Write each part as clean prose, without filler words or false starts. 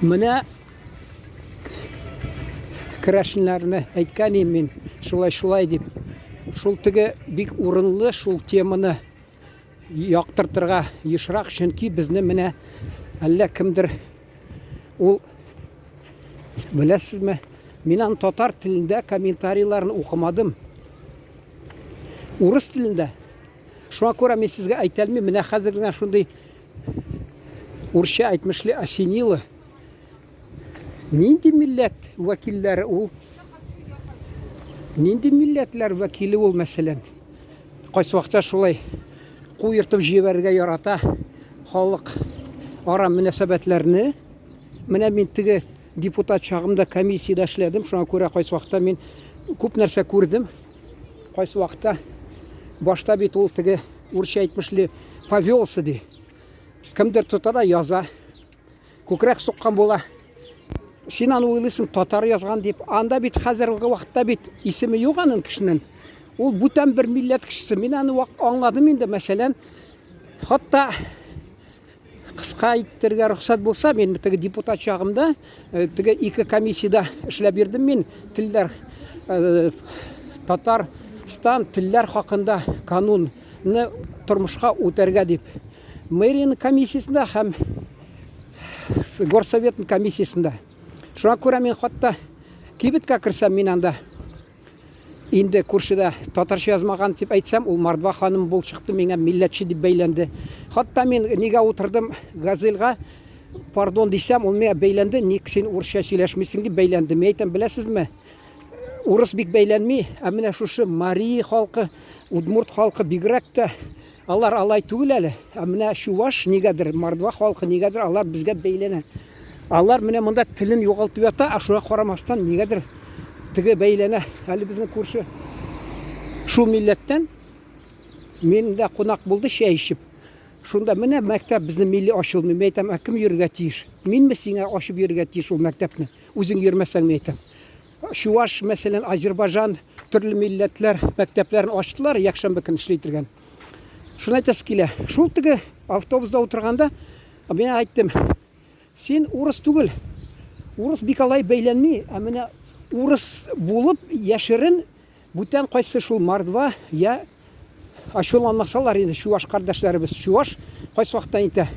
Менә керәшеннәрне әйткән идем мин, шулай-шулай дип. Шул теге бик урынлы шул теманы яктыртырга ешрак, чөнки безне менә әллә кемдер ул беләсезме, мин аны татар телендә комментарийларын укымадым. Урыс телендә. Шуңа күрә мин сезгә әйтә алмыйм, менә хәзер генә шундый урысча әйтмешли осенило. Нинди милләт вәкилләре ул? Нинди милләтләр вәкиле ул, мәсәлән? Кайсы вакытта шулай куертып җибәрергә ярата халык ара мөнәсәбәтләрне. Менә мин теге депутат чагымда комиссиядә эшләдем, шуңа күрә кайсы вакытта мин күп нәрсә күрдем. Кайсы вакытта башта бит ул теге урысча әйтмешли повелся ди. Кемдер тота да яза. Күкрәк суккан була. Син аны уйлыйсың, татар язган дип. Анда бит хәзерге вакытта бит исеме юк аның кешенең. Ул бүтән бер милләт кешесе. Мин аны аңладым инде, мәсәлән, хатта кыска әйтергә рөхсәт булса, мин теге депутат чагымда, э, теге ике комиссиядә эшләп йөрдем мин, телләр э, Татарстан телләр хакында канунны тормышка үтәргә дип. Мэриянең комиссиясендә һәм горсоветның комиссиясендә. Шуңа күрә мин хатта кибеткә керсәм, мин анда инде күршедә татарча язмаган дип әйтсәм, ул мордва ханым булып чыкты, миңа милләтче дип бәйләнде. Хатта мин нигә утырдым газельга, пардон дисәм, ул миңа бәйләнде, ник син урысча сөйләшмисең дип бәйләнде. Мин әйтәм, беләсезме, урыс бик бәйләнми, ә менә шушы мари халкы, удмурт халкы бигрәк тә Алар алай түгел әле. Ә менә чуваш нигәдер, мордва халкы нигәдер алар безгә бәйләнә. Алар менә монда телен югалтып ята, ә шуңа карамастан нигәдер теге бәйләнә. Әле безнең күрше шул милләттән мин дә кунак булды чәй эчеп. Шунда менә мәктәп безнең милли ачылмый. Мин әйтәм, ә кем йөрергә тиеш? Минме сиңа ачып йөрергә тиеш ул мәктәпне? Үзең йөрмәсәң, мин әйтәм. Чуваш, мәсәлән, Азербайҗан төрле милләтләр мәктәпләрен ачтылар, якшәмбе көн эшли торган. Шуны әйтәсе килә. Шул теге автобуста утырганда мин әйттем, син урыс түгел. Урыс бик алай бәйләнми, ә менә урыс булып яшерен Бүтән кайсы шул мордва я ачуланмасалар инде чуваш кардәшләребез. Чуваш кайсы вакытта әйтә,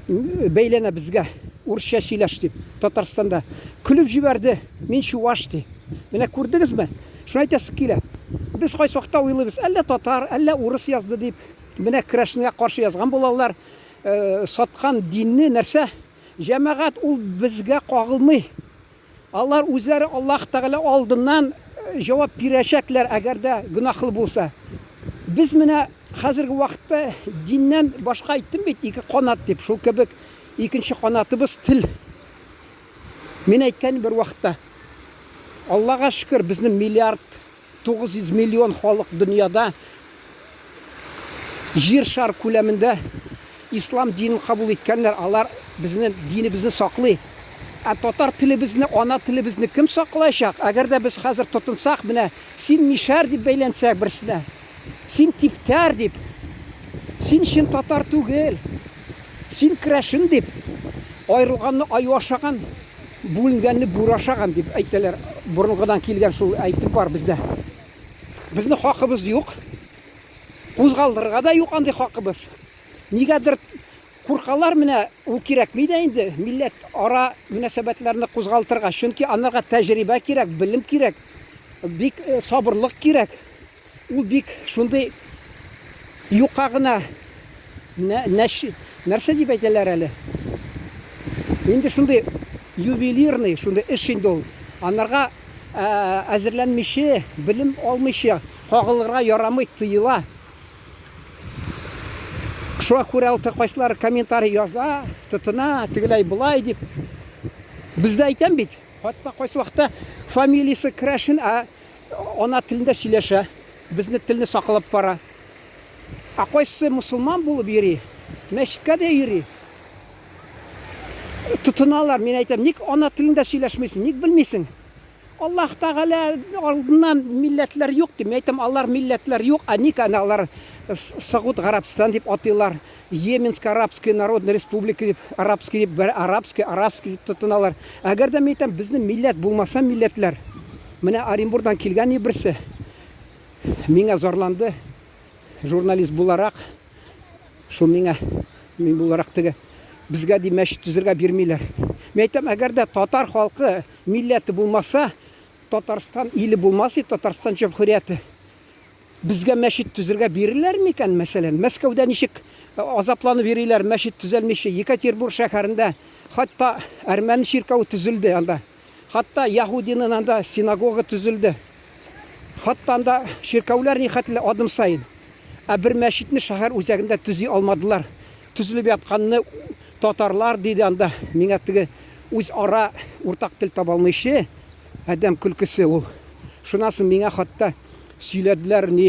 бәйләнә безгә, урысча сөйләш дип, Татарстанда. Көлеп җибәрде, мин чуваш ди. Менә күрдегезме? Шуны әйтәсе килә. Без кайсы вакытта уйлыйбыз, әллә татар, әллә урыс язды дип. Менә керәшенгә каршы язган булалар. Э, саткан динне нәрсә? Җәмәгать ул безгә кагылмый. Алар үзләре Аллаһ Тәгалә алдыннан җавап бирәчәкләр, әгәр дә гөнаһлы булса. Без менә хәзерге вакытта диннән башка әйттем бит, ике канат дип, шул кебек икенче канатыбыз тел. Мин әйткән бер вакытта, Аллага шөкер, безнең миллиард 900 миллион халык дөньяда Җир шар күләмендә ислам динен кабул иткәннәр, алар безне динебезне саклый. Ә татар телебезне, ана телебезне кем саклаячак? Әгәр дә без хәзер тотынсак, менә син мишәр дип бәйләнсәк берсенә, син типтәр дип, син чын татар түгел, син керәшен дип, аерылганны аю ашаган, бүленгәнне бүре ашаган дип әйтәләр. Борынгыдан килгән шул әйтем бар бездә. Безнең хакыбыз юк. Кузгалдырырга да юк андый хакыбыз. Нигәдер куркалар менә, ул кирәкми дә инде милләт ара мөнәсәбәтләрне кузгалтырга. Чөнки анарга тәҗрибә кирәк, белем кирәк, бик э, сабырлык кирәк. Ул бик шундый юка гына нәрсә дип әйтәләр әле? Инде шундый ювелирный, шундый эш инде ул. Анарга әзерләнмичә, белем алмыйча кагылырга ярамый, тыела. Шуңа күрә ул кайсылары комментарий яза, тотына, тегеләй болай дип. Без дә әйтәм бит, хатта кайсы вакытта фамилиясе керәшен, ә ана телендә сөйләшә, безне телне саклап бара. Ә кайсысы мусульман булып йөри, мәчеткә дә йөри. Тотыналар, мин әйтәм, ник ана телендә сөйләшмисең, ник белмисең? Аллаһ Тәгалә алдыннан милләтләр юк ди. Мин әйтәм, алар милләтләр юк, ә ник әнә алар Согуд Гарәбстан дип атыйлар, Йеменская Арабская Народная Республика дип, арабский дип, арабский, арабский дип тотыналар. Әгәр дә мин әйтәм, безнең милләт булмаса милләтләр. Менә Оренбургдан килгән и берсе миңа зарланды, журналист буларак, шул миңа, мин буларак теге, безгә ди мәчет төзергә бирмиләр. Мин әйтәм, әгәр дә татар халкы милләте булмаса, Татарстан иле булмас иде, Татарстан җөмһүрияте. Безгә мәчет төзергә бирерләр микән, мәсәлән? Мәскәүдә ничек азапланып йөриләр, мәчет төзәлмичә. Екатеринбург шәһәрендә хәтта әрмән чиркәве төзелде анда. Хәтта яһудинын анда синагога төзелде. Хәтта анда чиркәүләр нихәтле адым саен. Ә бер мәчетне шәһәр үзәгендә төзи алмадылар. Төзелеп ятканны татарлар, диде анда, миңа теге үзара уртак тел таба алмыйчы, Адәм көлкесе ул. Шуннан соң миңа хатта сөйләделәр, ни,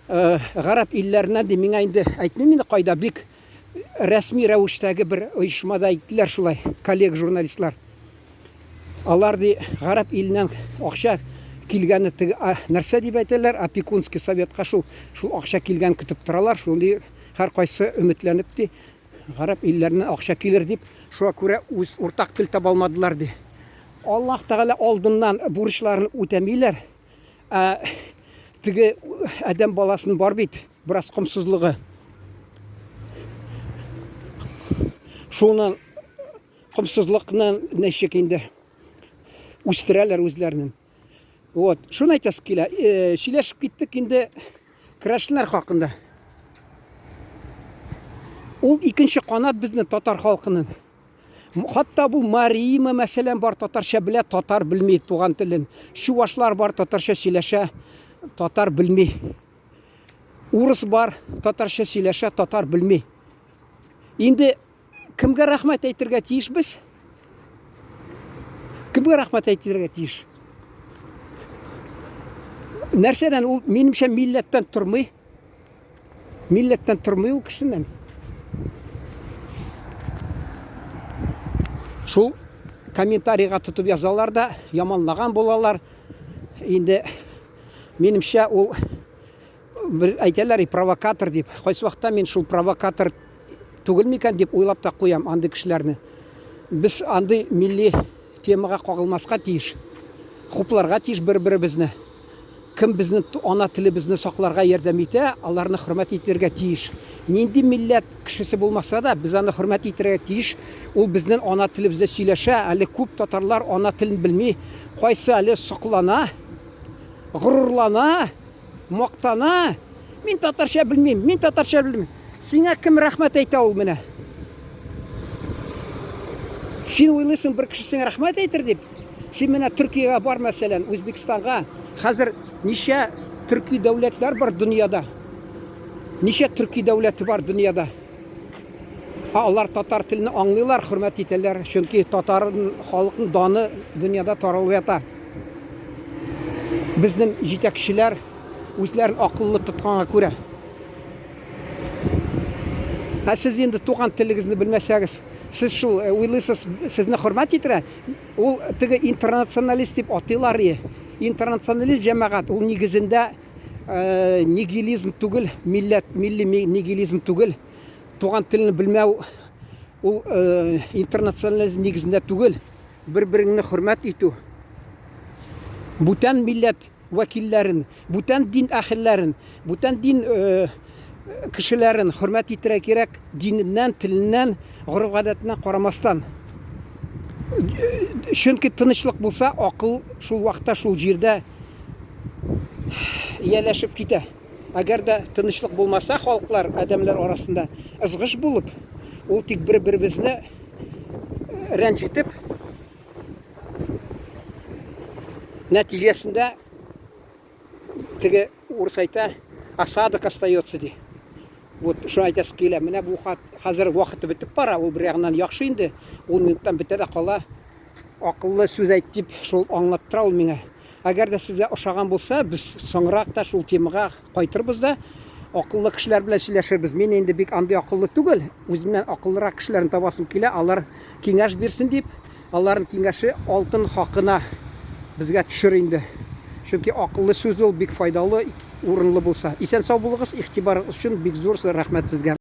гарәп илләреннән ди, миңа инде әйтмим инде кайда, бик рәсми рәвештәге бер оешмада әйттеләр шулай, коллега журналистлар. Алар ди, гарәп иленнән акча килгәне теге нәрсә дип әйтәләр, опекунский советка шул шул акча килгән көтеп торалар, шул ди, һәркайсы өметләнеп ди, Гарәп илләреннән акча килер дип, шуңа күрә үз уртак тел таба алмадылар ди. Аллаһ Тәгалә алдыннан бурычларын үтәмиләр. Ә теге адәм баласының бар бит бераз комсызлыгы. Шуны комсызлыкны ничек инде үстерәләр үзләренең. Вот, шуны әйтәсе килә. Э, сөйләшеп киттек инде керәшеннәр хакында. Ул икенче канат безнең татар халкының. Хатта бу Марима, мәсәлән, бар татарча белә, татар белми туган телен. Чувашлар бар татарча сөйләшә, татар белми. Урыс бар татарча сөйләшә, татар белми. Инде Кемгә рәхмәт әйтергә тиеш без? Кемгә рәхмәт әйтергә тиеш? Нәрсәдән ул, минемчә, милләттән тормый. Милләттән тормый ул кешенең. Шул комментарийга тотып язалар да, яманлаган булалар. Инде минемчә ул бер әйтәләр, и провокатор дип. Кайсы вакытта мин шул провокатор түгел микән дип уйлап та куям андый кешеләрне. Без андый милли темага кагылмаска тиеш. Хупларга тиеш бер-беребезне. Кем безне ана телебезне сакларга ярдәм итә, аларны хөрмәт итәргә тиеш. Нинди милләт кешесе булмаса да, без аны хөрмәт итәргә тиеш. Ул безнең ана телебездә сөйләшә. Әле күп татарлар ана телен белми. Кайсы әле соклана, горурлана. Мактана, мин татарча белмим, мин татарча белмим. Сиңа кем рәхмәт әйтә ул менә? Син уйлыйсың, бер кеше сиңа рәхмәт әйтер дип? Син менә Төркиягә бар, мәсәлән, Үзбекстанга. Хәзер ничә төрки дәүләтләр бар дөньяда? Ничә төрки дәүләте бар дөньяда? Ә алар татар телен аңлыйлар, хөрмәт итәләр, чөнки татар халыкның даны дөньяда таралып ята. Безнең җитәкчеләр үзләрен акыллы тотканга күрә. Ә сез инде туган телегезне белмәсәгез, сез шул э, уйлыйсыз, сезне хөрмәт итәрә. Ул теге интернационалист дип атыйлар. Интернационалист җәмәгать ул нигезендә э, нигилизм түгел, милләт, милли нигилизм түгел. Туган телне белмәү ул э, интернационализм нигезендә түгел. Бер-береңне хөрмәт итү. Бүтән милләт вәкилләрен, бүтән дин әһелләрен, бүтән дин э, кешеләрен хөрмәт итәргә кирәк, диненнән, теленнән, гореф-гадәтеннән карамастан. Чөнки тынычлык булса, акыл шул вакытта шул җирдә ияләшеп китә. Әгәр дә тынычлык булмаса, халыклар, адәмләр арасында ызгыш булып, ул тик бер-беребезне рәнҗетеп, нәтиҗәсендә теге урыс әйтә, осадок остается ди. Вот шуны әйтәсе килә. Менә бу хат хәзер вакыты бетеп бара, ул бер ягыннан яхшы инде. 10 минуттан бетә дә кала. Акыллы сүз әйт дип шул аңлаттыра ул миңа. Әгәр дә сезгә ошаган булса, без соңрак та шул темага кайтырбыз да, акыллы кешеләр белән сөйләшербез. Мин инде бик андый акыллы түгел, үземнән акыллырак кешеләрне табасым килә, алар киңәш бирсен дип, аларның киңәше алтын хакына безгә төшер инде. Чөнки акыллы сүз ул бик файдалы. урынлы булса. Исән сау булыгыз, игътибарыгыз өчен бик зур рәхмәт сезгә.